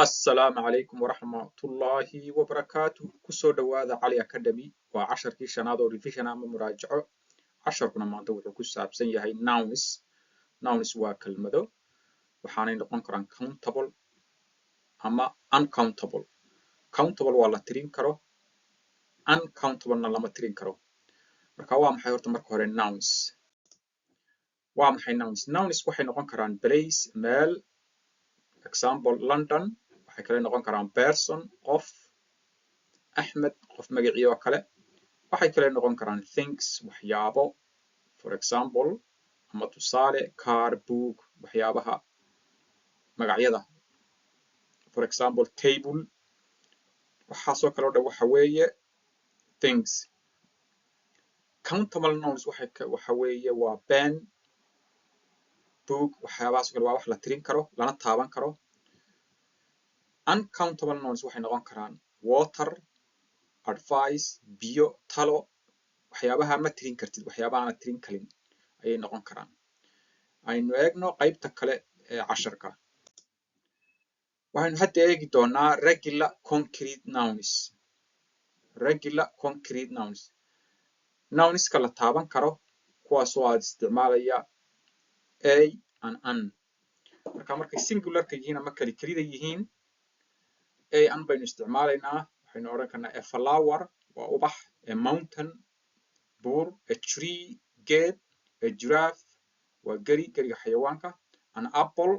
Assalaamu calaykum waraxmatullaahi wabarakaatu. Kusoo dhowaada Cali Academy. Waa casharkii shanaad oo revision ama muraajaco. Casharkuna maanta wuxuu ku saabsan yahay nouns. Nouns waa kelmado, waxaanay noqon karaan countable ama uncountable. Countable waa la tirin karo, uncountablena lama tirin karo. Marka waa maxay horta marka hore nouns? Waa maxay nouns? Nouns waxay noqon karaan place, meel, example London. Waxay kale noqon karaan person, qof, Axmed, qof magacii oo kale. Waxay kale noqon karaan things, waxyaabo, for example ama tusaale car, book, waxyaabaha magacyada, for example table. Waxaasoo kale o dhan waxa weeye things. Countable nouns waxay waxa weeye waa pen, book, waxyaabahaas oo kale, waa wax la tirin karo lana taaban karo. Uncountable nouns waxay noqon karaan water, advice, biyo, talo. Waxyaabaha ma tirin kartid, waxyaabaha aanad tirin karin ayay noqon karaan. Aynu eegno qaybta kale ee casharka. Waxaynu hadda eegi doonaa regular concrete nouns. Regular concrete nouns, nounska la taaban karo, kuwaasoo aad isticmaalaya a and an. Marka markay singularka yihiin ama keli kelida yihiin, a, an baynu isticmaalaynaa. Waxaynu odhan karnaa a flower waa ubax, a mountain buur, a tree geed, a giraffe waa geri, geriga xayawaanka, an apple.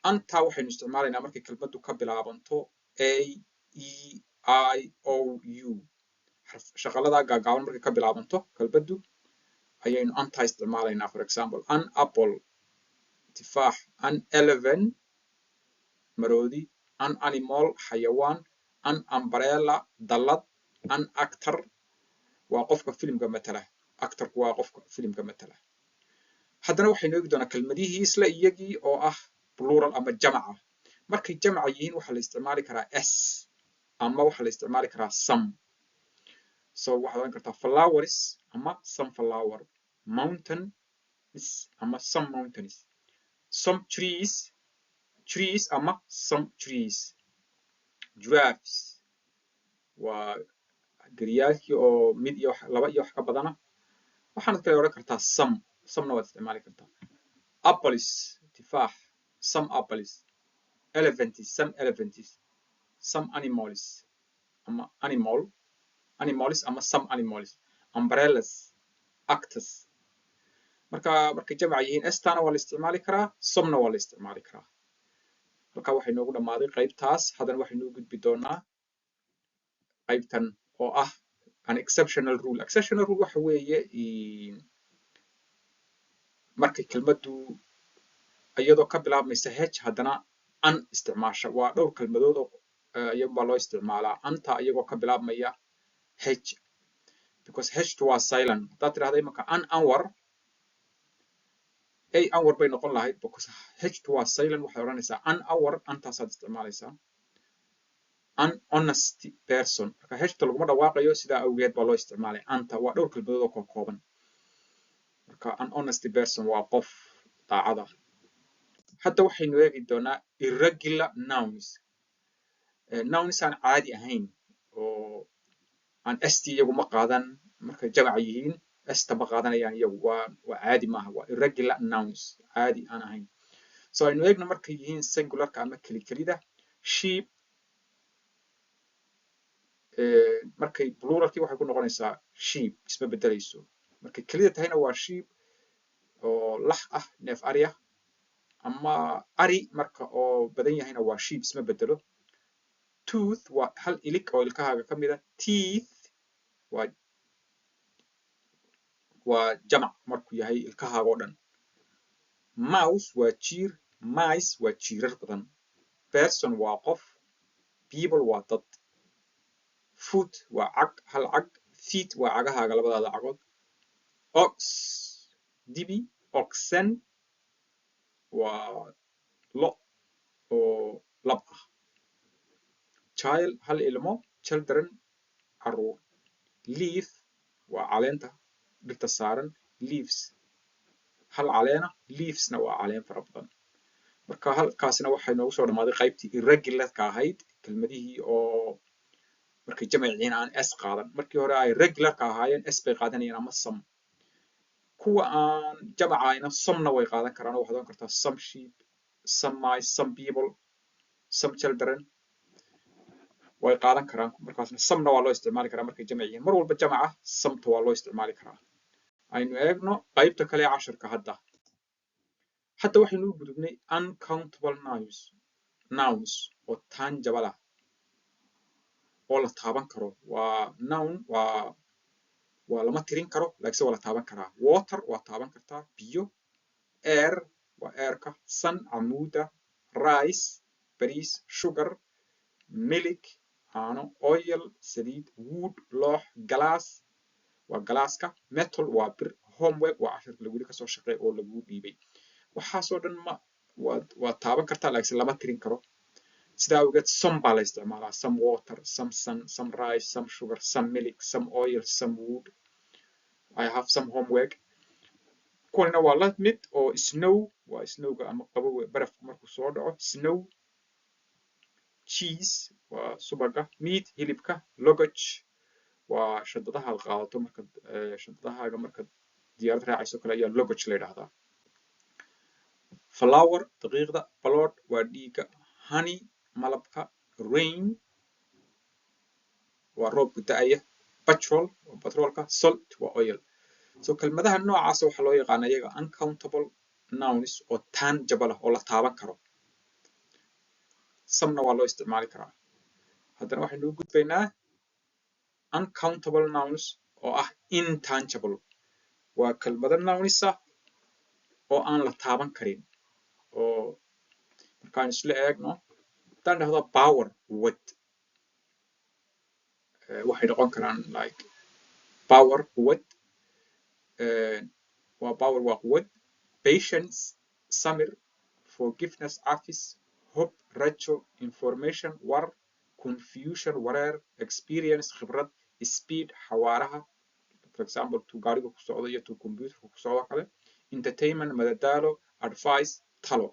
Anta waxaynu isticmaalaynaa markay kelmaddu ka bilaabanto a, e, i, o, u. Shaqaladaa gaagaaban markay ka bilaabanto kelmaddu ayaynu anta isticmaalaynaa. For example, an apple, tifaax, an elephant, maroodi, an animal, xayawaan, an umbrella, dallad, an actor waa qofka filimka matala. Actorku waa qofka filimka matala. Haddana waxaynu eegi doonaa kelmadihii isla iyagii oo ah plural ama jamaca. Markay jamaca yihiin, waxaa la isticmaali karaa s ama waxaa la isticmaali karaa some. So waxaad oran kartaa flowers ama some flower, mountains ama some mountains, some trees, trees ama some trees, giraffes waa geriyaalkii oo mid iyo laba iyo wax ka badana. Waxaanad kale odhan kartaa some, somena waad isticmaali kartaa. Apples, tifaax, some apples, elephants, some elephants, some animals ama animal, animals ama some animals, umbrellas, actors. Marka markay jamaca yihiin, s-tana waa la isticmaali karaa, somena waa la isticmaali karaa. Halkaa waxay noogu dhammaaday qaybtaas. Haddana waxaynu u gudbi doonaa qaybtan oo ah an exceptional rule. Exceptional rule waxa weeye markay kelmaddu iyadoo ka bilaabmaysa h haddana an isticmaasha. Waa dhowr kelmadood oo iyagun baa loo isticmaalaa anta iyagoo ka bilaabmaya h, because h waa silent. Haddaad tidhahda imanka an hour, a hour bay noqon lahayd, because h waa silent. Waxaad odhanaysaa an hour, antaasaad isticmaalaysaa. An honest person, marka hta laguma dhawaaqayo, sidaa awgeed baa loo isticmaalay anta. Waa dhowr kelmadood oo kooban. Marka an honest person waa qof daacada. Hadda waxaynu eegi doonaa irregular nouns, nouns aan caadi ahayn oo aan st iyagu ma qaadan. Markay jamaca yihiin, sta ma qaadanayaan iyagu. Waa caadi maaha, waa irregular nouns, caadi aan ahayn. So aynu eegno markay yihiin singularka ama keli kelida. Sheep markay pluralkii waxay ku noqonaysaa sheep, isma bedelayso. Markay kelida tahayna waa sheep oo lax ah, neef ari ah ama ari. Marka oo badan yahayna waa sheep, isma bedelo. Tooth waa hal ilig oo ilkahaaga ka mid a. Teeth waa jamac markuu yahay ilkahaaga oo dhan. Mouse waa jiir, mice waa jiirar badan. Person waa qof, people waa dad. Foot waa cag, hal cag. Feet waa cagahaaga, labadaada cagood. Ox, dibi. Oxen waa lo oo lab ah. Child, hal ilmo. Children, caruur. Leaf waa caleenta dhirta saaran. Leaves, hal caleena. Leavesna waa caleen fara badan. Marka halkaasina waxay noogu soo dhamaaday qaybtii irregularka ahayd, kelmadihii oo markay jamaciin aan s qaadan. Markii hore ay regularka ahaayeen, s bay qaadanayeen ama some. Kuwa aan jamacayna somena way qaadan karaan, oo waxaad oran kartaa some sheep, some mice, some people, some children way qaadan karaan. Markaasna somena waa loo isticmaali karaa markay jamac yihiin. Mar walba jamaca someta waa loo isticmaali karaa. Aynu eegno qaybta kale ee casharka hadda. Hadda waxaynu u gudubnay uncountable nouns oo tangible ah, oo la taaban karo. Waa noun, waa lama tirin karo, laakiinse waa la taaban karaa. Water waa taaban kartaa, biyo. Air waa airka. Sun, camuuda. Rice, bariis. Sugar, milk, caano. Oil, saliid. Wood, loox. Glass waa galaaska. Metal waa bir. Homework waa casharka laguli kasoo shaqeey oo laguu dhiibay. Waxaasoo dhan ma waad waad taaban kartaa, laakiinse lama tirin karo. Sidaa awgeed some baa la isticmaalaa: some water, some sun, some rice, some sugar, some milk, some oil, some wood. I have some homework. Kuwanina waa la mid oo snow waa snowga ama qabow, barafku markuu soo dhaco, snow. Cheese waa subaga. Meat, hilibka. Luggage waa shandadaha ad qaadato markaad shandadahaaga markaad diyaarad raacayso kale ayaa luggage la yidhahdaa. Flour, daqiiqda. Blood waa dhiigga. Honey, malabka. Rain waa roobku da'aya. Petrol waa batroolka. Salt waa oil. So kelmadaha noocaasa waxaa loo yaqaana iyaga uncountable nouns oo tangible ah, oo la taaban karo. Somena waa loo isticmaali karaa. Haddana waxaynu u gudbaynaa uncountable nouns oo ah intangible. Waa kelmado nouns ah oo aan la taaban karin. Oo markaan isla eegno, haddaan dhahdo power, quwad, waxay noqon karaan like power, quwad, waa power, waa quwad. Patience, samir. Forgiveness, cafis. Hope, rajo. Information, war. Confusion, wareer. Experience, khibrad. Speed, xawaaraha, for example tuu gaariga ku socdo iyo tuu computerka ku socdo kale. Entertainment, madadaalo. Advice, talo.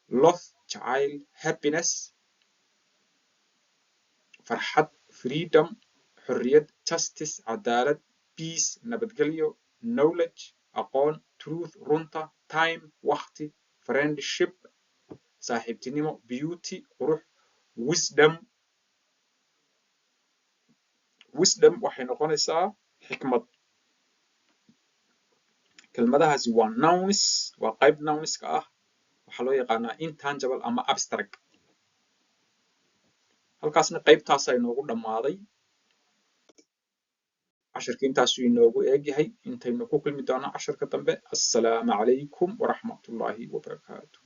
Love, jacayl. Happiness, farxad. Freedom, xorriyad. Justice, cadaalad. Peace, nabadgelyo. Knowledge, aqoon. Truth, runta. Time, waqti. Friendship, saaxiibtinimo. Beauty, qurux. Wisdom, wisdom waxay noqonaysaa xikmad. Kelmadahaasi waa nouns, waa qayb nounska ah. Waxaa loo yaqaanaa intangible ama abstract. Halkaasna qaybtaasa inoogu dhammaaday. Casharka intaasuu inoogu eegyahay. Intaynu ku kulmi doonaa casharka dambe, assalaamu calaykum waraxmatullaahi wabarakaatu.